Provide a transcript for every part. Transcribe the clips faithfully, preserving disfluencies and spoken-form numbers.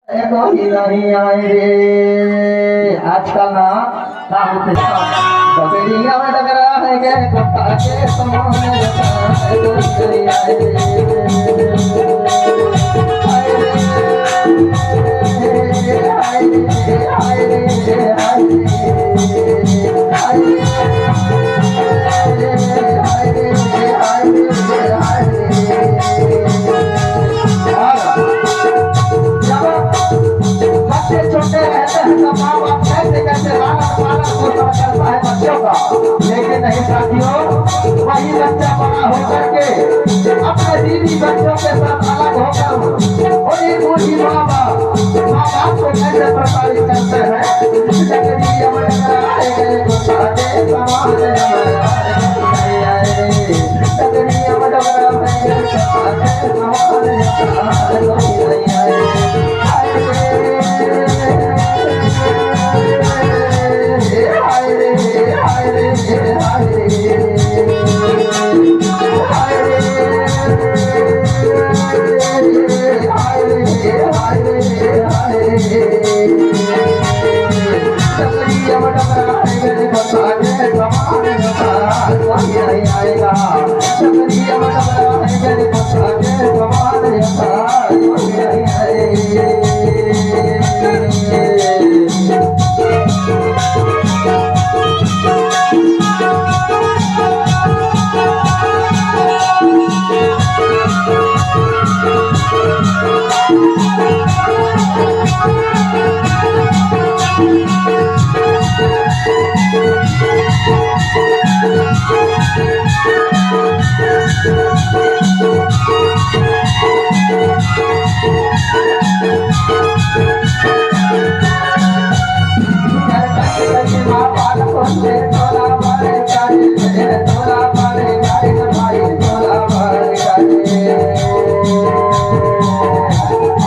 कोई नहीं आए रे। आजकल ना, ना होते। बकरिया में डगरा है के कुत्ता के समान है, कोई नहीं आए रे। हाय रे, हाय रे, हाय रे, हाय रे। जब बच्चे छोटे रहते हैं तो माँ बाप कैसे कैसे लालन पालन पोषण करता है बच्चों का, लेकिन नहीं साथियों, वही बच्चा बड़ा होकर के अपने बीवी बच्चों के साथ अलग होकर वही बूढ़ी माँ बाप, माँ बाप को कैसे प्रताड़ित करते हैं।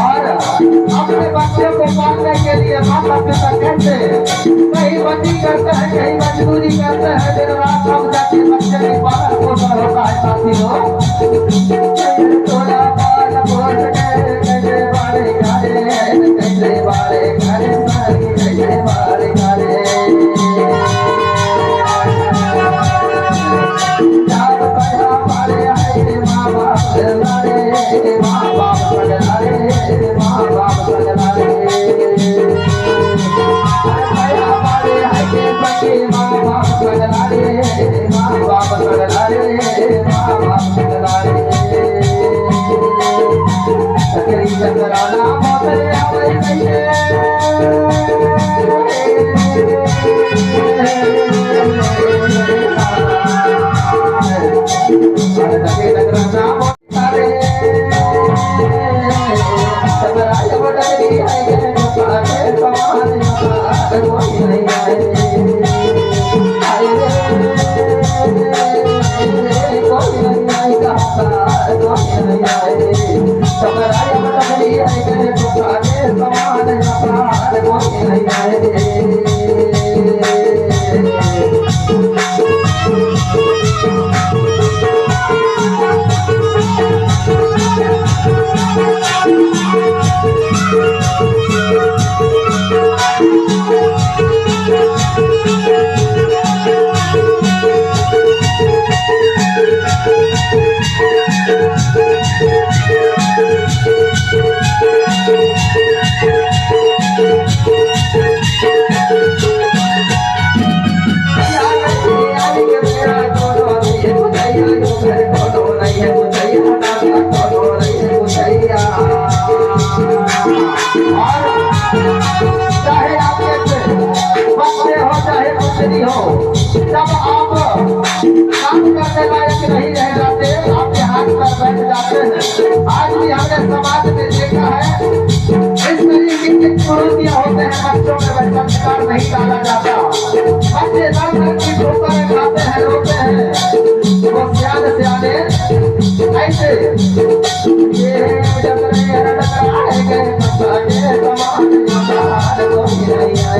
और अपने बच्चों को पालने के लिए माता पिता कैसे कहीं बंदी करता है, कहीं मजदूरी करता है, दिन रात हम जाके बच्चे की पालन पोषण होता है साथियों। चाहे आप बच्चे हो, चाहे पुत्री हो, जब आप काम करने लायक नहीं रह जाते, आपके हाथ पर बैठ जाते हैं। आज भी हमने समाज में देखा है, इस तरीके के कुरीतियां होते हैं, बच्चों में वह संस्कार नहीं डाला जाता। बच्चे दर दर की ठोकरें खाते हैं, रोते हैं। वो सियाने सियाने ऐसे ये जब रे रटकाए गए, बच्चा के समान समान कोई नहीं आए।